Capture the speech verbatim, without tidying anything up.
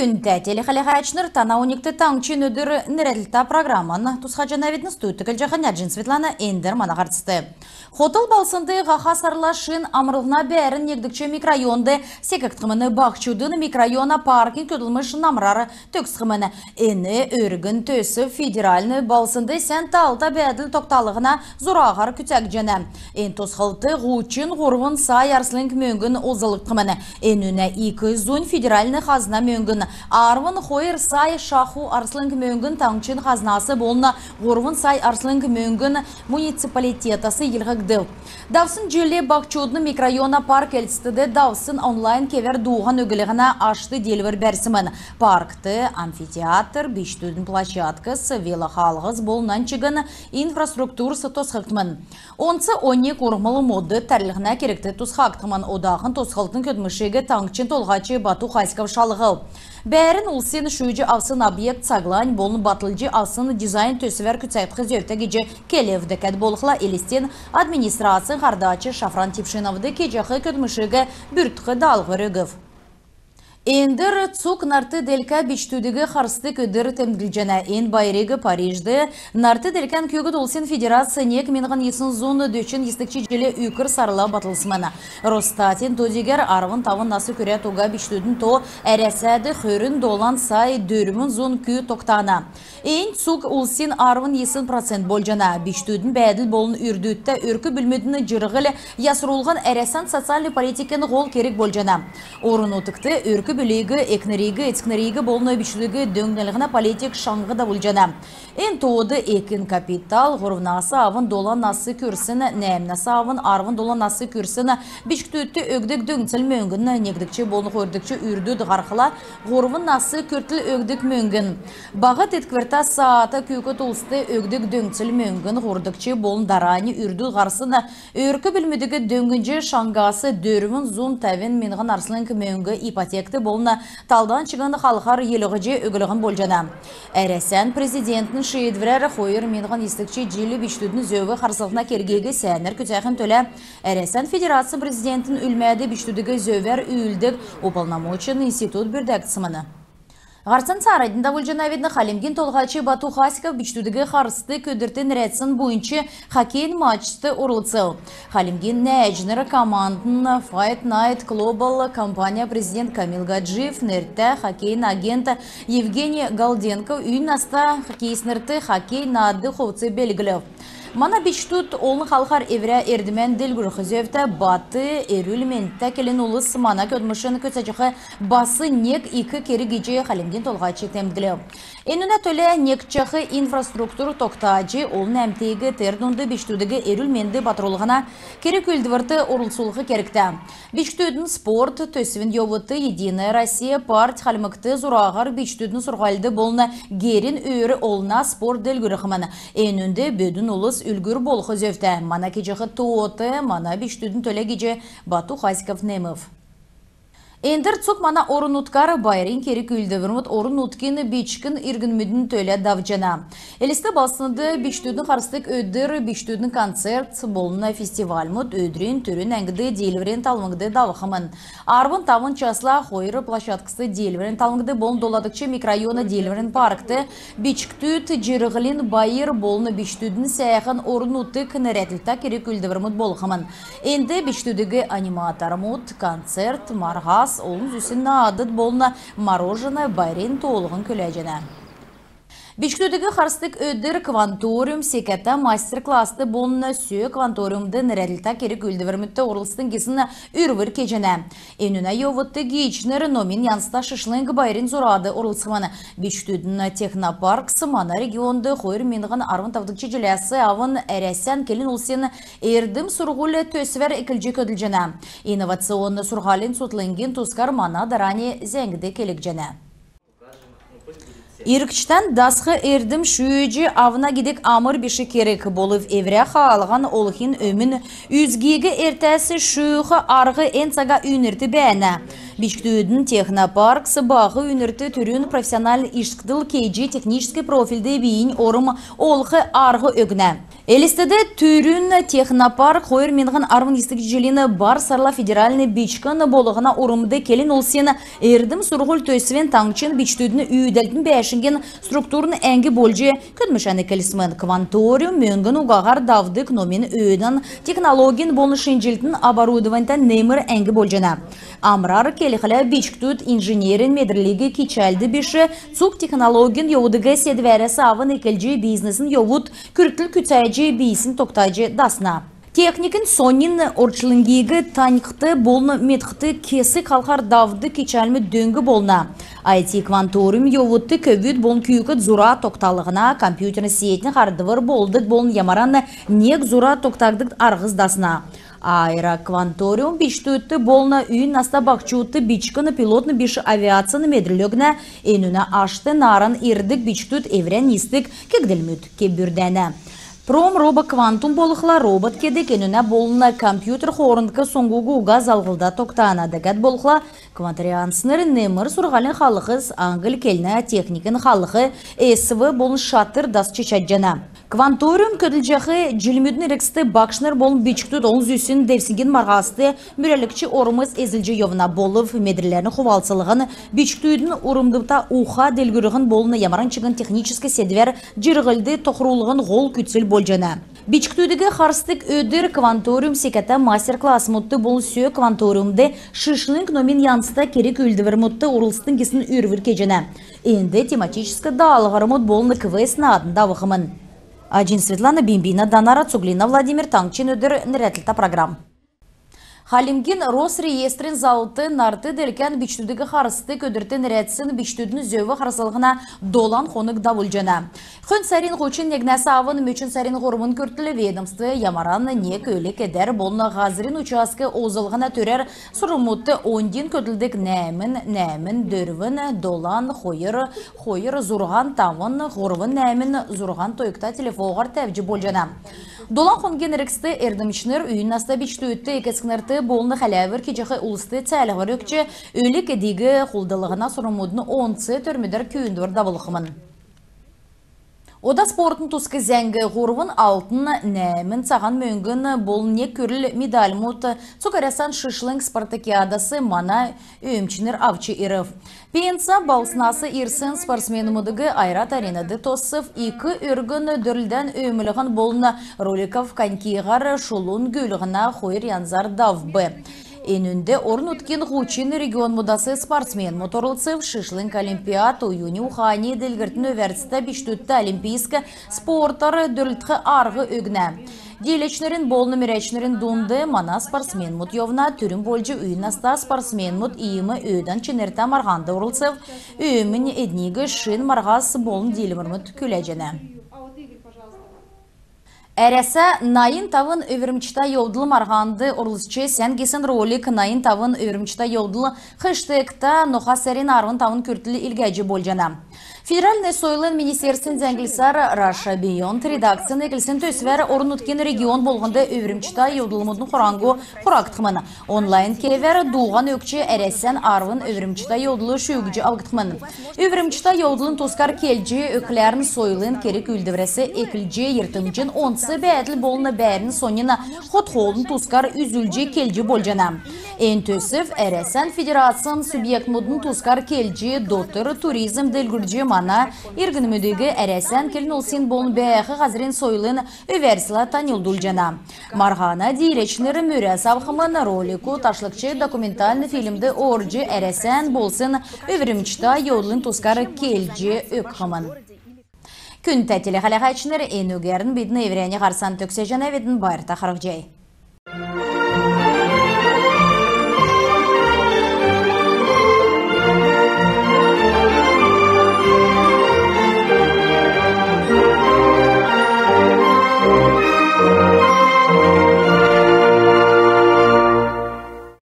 Күндтә телехәләһәчнр, тана оньгт «Таңһчин өдр» нерәдлтә программан тусхаҗанавидн. Студьд көтлҗәхнь Нәрҗин Светлана. Эндр мана һарцд. Хотл балһснд һаха сарла шин амрлһна бәәрн негдгч микрорайонд секгдхмн. Баһчудын микрорайона паркин көдлмш намрар төгсхмн. Эн өргн төсв федеральн балһснд сән таалта бәәдл тогталһна зураһар күцәгдҗәнә. Эн тосхлтд һучн һурвн сай арслң мөңгн олзлгдхмн. Энүнә ик зунь федеральн хазна мөңгн, арвн хойр сай шаху арслң мөңгн таңһчин хазнас болн һурвн сай арслң мөңгн муниципалитетас йилһгдв. Давсн җил Баһчудын микрорайона парк Элстд давсн онлайн кевәр дууһан өглһнә ашт диилвр бәрсмн. Паркт амфитеатр, бичкдүдин площадкс, велохаалһс болн нань чигн инфраструктурс тосхгдхмн. Онц оньг урһмл модд тәрлһнә кергт тусхагдхмн. Одахн тосхлтын көдлмшиг Таңһчин Толһач Бату Хасиков шалһв. Бәәрн улсин шүүҗ авсн объект цаглань болн батлҗ авсн дизайн төсвәр күцәгдх зөвтә гиҗ келв. Дәкәд болхла Элстин администрацин һардач Шафран Тепшиновд кеҗәх көдлмшиг бүрткх даалһвр өгв. Эндр цуг нарт делкә бичкдүдиг харсдг өдр темдглҗәнә. Эн байриг Парижд нарт делкән күүкд улсин федерац нег миңһн йисн зун дөчн йисдгч җил үкр сарла батлсмн. Росстатин то-дигәр арвн тавн нас күрәд уга бичкдүдин то Әрәсәд хөрн долан сай дөрвн зун кү тогтана. Эн цуг улсин арвн йисн процент болҗана. Бичкдүдин бәәдл болн үрдүдтә өрк-бүлмүдин җирһл ясрулһн Әрәсән социальн политикин һол керг болҗана. Орн-нутгт өрк-бүлиг, экнриг, эцкнриг болн бичкдүдиг дөңнлһнә политик шаңһ давулҗана. Эн тоод экин капитал, һурвнас авн долан нас күрсн, нәәмнәс авн арвн долан нас күрсн бичкдүдт өгдг дөңцл мөңгн, негдгч болн хойрдгч үрдүд һархла, һурвн нас күртл өгдг мөңгн. Баһ тетквртә саата күүкд улст өгдг дөңцл мөңгн, һурвдгч болн дарани үрдүд һарсн өрк-бүлмүдиг дөңнҗ шаңһас дөрвн зун тәвн миңһн арслң мөңг ипотект болн талдан чигн халхар йилһҗ өглһн болҗана. Әрәсән Президентин шиидврәр хойр миңһн йисдгч җил бичкдүдин зөв харслһна кергиг сәәнәр күцәхин төлә Әрәсән Федерацин Президентин үлмәд бичкдүдиг зөвәр үүлддг уполномоченн институт бүрдәгдсмн. Һарцан цааранднь давулҗанавидн. Хальмгин Толһач Бату Хасиков бичкдүдиг харсдг өдрт нерәдсн буйнч хоккейин матчд орлцв. Хальмгин нәәҗнр командын Fight Night Global компанин президент Камил Гаджиев, нертә хоккейин агент Евгений Голденков үй наста хоккеистнрт хоккей наадх хувц белглв. Мана бичкдүд олн халхар эврә эрдмән делгрүлх зөвтә. Бат, эрүл-мендтә келн улс мана көдлмшин күцәҗәх бас нег ик керг гиҗ Хальмгин Толһач темдглв. Энүнә төлә некҗәх инфраструктур тогтаҗ, олн әмтиг, тер дунд бичкдүдиг эрүл-менд батрулһна керг-үүлдврт орлцулх кергтә. Бичкдүдин спорт төсвин йовудт «Единая Россия» парть Хальмгт зураһар бичкдүдин сурһульд болн герин өөр олна спорт делгрүлхмн. Энүнд бөдүн улс үлгүр болх зөвтә. Мана кеҗәх тоот мана бичкдүдин төлә гиҗ Бату Хасиков немв. Эндр цуг мана орн-нутгар байрин керг-үүлдврмүд орн-нутгин бичкн иргнмүдин төлә давҗана. Элст балһснд бичкдүдин харсдг өдр, бичкдүдин концерт болн фестивальмуд өдрин түрүн әңгд Диилврин талвңд давхмн. Арвн тавн часла хойр площадкст: Диилврин талвңд болн доладгч микрорайона Диилврин паркт «Бичкдүд — җирһлин байр» болн «Бичкдүдин сәәхн орн-нутг» нерәдлһтә керг-үүлдврмүд болхмн. Энд бичкдүдиг аниматормуд, концерт, марһас, олн зүсн наадд болн мороженое байрин тоолһн күләҗәнә. Бичкдүдиг харсдг өдр «Кванториум» секәтә мастер-классд болн «Сө Кванториумд» нерәдлһтә керг-үүлдврмүдт орлцтн гисн үрвр кеҗәнә. Энүнә йовудт гиичнр номин янзта шишлң байрин зурад орлцхмн. Бичкдүдин технопаркс мана регионд хойр миңһн арвн тавдгч җиләс авн «Әрәсән келн улсин эрдм-сурһуль» төсвәр эклҗ көдлҗәнә. Инновационн сурһулин цутхлңгин тускар мана дарани зәңгд келгдҗәнә. Иргчдән дасх эрдм шүүҗ авна гидг амр биш керг. Болв эврә хаалһан олхин өмн үзгиг эртәс шүүх арһ эн цага үйнрт бәәнә. Бичкдүдин технопаркс баһ үйнрт түрүн профессиональн ишкдл кеҗ, техническ профильд бийнь орм олх арһ өгнә. Элстд түрүн технопарк хойр миңһн арвн йисдгч җилин бар сарла федеральн бичкн болһна урмд келн улсин «Эрдм-сурһуль» төсвин таңһчин бичкдүдин үүдәлтин бәәшңгин структурн әңг болҗ көдлмшән эклсмн. «Кванториум» мөңгн угаһар давдг номин өөдән технологин болн шинҗллтин оборудованьта немр әңг болҗана. Амрар келхлә, бичкдүд инженерин медрлиг кичәлд биш, цуг технологин йовдг седвәрәс авн эклҗ бизнесин йовуд күртл күцәҗ, бийснь тогтаҗ дасна. Техникин соньн орчлңгиг таньхд болн медхд кесг халхар давдг кичәлмүд дөң болна. «Айти-кванториум» йовудт көвүд болн күүкд зура тогталһна, компьютерн сетин һардвр болдг болн ямаран нег зура тогтагдг арһс дасна. «Аэрокванториум» бичкдүдт болн үйн наста баһчудт бичкн пилотн биш авиацин медрл өгнә. Энүнә ашт нааран ирдг бичкдүд эврән нисдг кегдлмүд кеү бүрдәнә. «Промробоквантум» болхла, робот кедг, энүнә болн компьютер хоорндк суңгуг уга залһлда тогтана. Дәкәд болхла, кванторианцнр немр сурһулин халхс, англь келнә техникин халх, эсв болн шатр дасч чадҗана. «Кванториум» көдлҗәх җилмүдин эргцд багшнр болн бичкдүд олн зүсн девсңгин марһаст бүрәлгч ормс эзлҗ йовна. Болв медрләрн хувалцлһн, бичкдүдин урмдта уха делгрүлһн болн ямаран чигн техническ седвәр җирһлд тохрулһн һол күцл болҗана. Бичкдүдиг харсдг өдр «Кванториум» секәтә мастер-классмудт болн «Сө кванториумд» шишлң номин янзта керг-үүлдврмүдт орлцтн гисн үрвр кеҗәнә. Энд тематическ даалһврмуд болн квест-наадн давхмн. Аҗин Светлана, Бимбина Данара, Цуглина Владимир, «Таңһчин өдр» нерәдлтә программ. Хальмгин Росреестрин залвр нарт делкән бичкдүдиг харсдг өдрт нерәдсн бичкдүдин зөв харслһна долан хонг давулҗана. Хөн сарин һучн негнәс авн мөчн сарин һурвн күртл ведомств ямаран нег өлг-эдәр болн һазрин участк олзллһна төрәр сурврмудт оньдин көдлдг нәәмн, нәәмн, дөрвн, долан, хойр, хойр, зурһан, тавн, һурвн, нәәмн, зурһан тойгта телефоһар тәвҗ болҗана. Долан хонгин эргцд эрдмчнр үйн наста бичкдүдт, эк-эцкнрт болн хәләвр кеҗәх улст цәәлһвр өгч, өлг-эдиг хулдлһна сурврмудын онц төрмүдәр күүндвр давулхмн. Ода спортын туск зәңг. Һурвн алтн, нәәмн цаһан мөңгн болн нег күрл медальмуд цуг Әрәсән шишлң спартакиадас мана өөмчнр авч ирв. Пенза балһснас ирсн спортсменмүдиг «Ойрат-Аренад» тосв. Ик өргн дөрлдән өөмлһн болн роликов конькиһар шулун гүүлһнә хойр янзар давв. Энүнд орн-нутгин һучн регионмудас спортсменмүд орлцв. Шишлң олимпиад оюни ухани делгрлтин өвәрцтә бичкдүдт олимпийск спортар дөрлдх арһ өгнә. Дииләчнрин болн мөрәчнрин дунд мана спортсменмүд йовна. Түрүн болҗ үйн наста спортсменмүд иим өөдән чинртә марһанд орлцв. Өөмнь эдниг шин марһас болн диилврмүд күләҗәнә. «Әрәсә найн тавн өврмҗтә йовдл» марһанд орлцҗ, сән гисн ролик «Найн тавн өврмҗтә йовдл» хэштегтә ноха сарин арвн тавн күртл илгәҗ болҗана. Федеральн сойлын министерствин зәңглсәр, «Russia Beyond» редакцин эклсн төсвәр орн-нутгин регион болһнд өврмҗтә йовдлмудын хураңһу хурагдхмн. Онлайн кевәр дууһан өгч, Әрәсән арвн өврмҗтә йовдл шүүҗ авгдхмн. Өврмҗтә йовдлын тускар келҗ өгхләрн сойлын керг-үүлдврәс эклҗ, йиртмҗин онц бәәдл болн бәәрн соньн хот-хоолын тускар үзүлҗ келҗ болҗана. Эн төсв Әрәсән Федерацин субъектмудын тускар келҗ, дотр туризм делгрүлҗ, мана иргнмүдиг Әрәсән келн улсин болн бәәх һазрин сойлын өвәрцлә таньлдулҗана. Марһана дииләчнр мөрәс авхмн. Роликуд ташлгч документальн фильмд орҗ, Әрәсән болсн өврмҗтә йовдлын тускар келҗ өгхмн. Күндтә телехәләһәчнр, энүгәрн бидн эврәннь һарцан төгсәҗәнәвидн. Байрта харһцхай.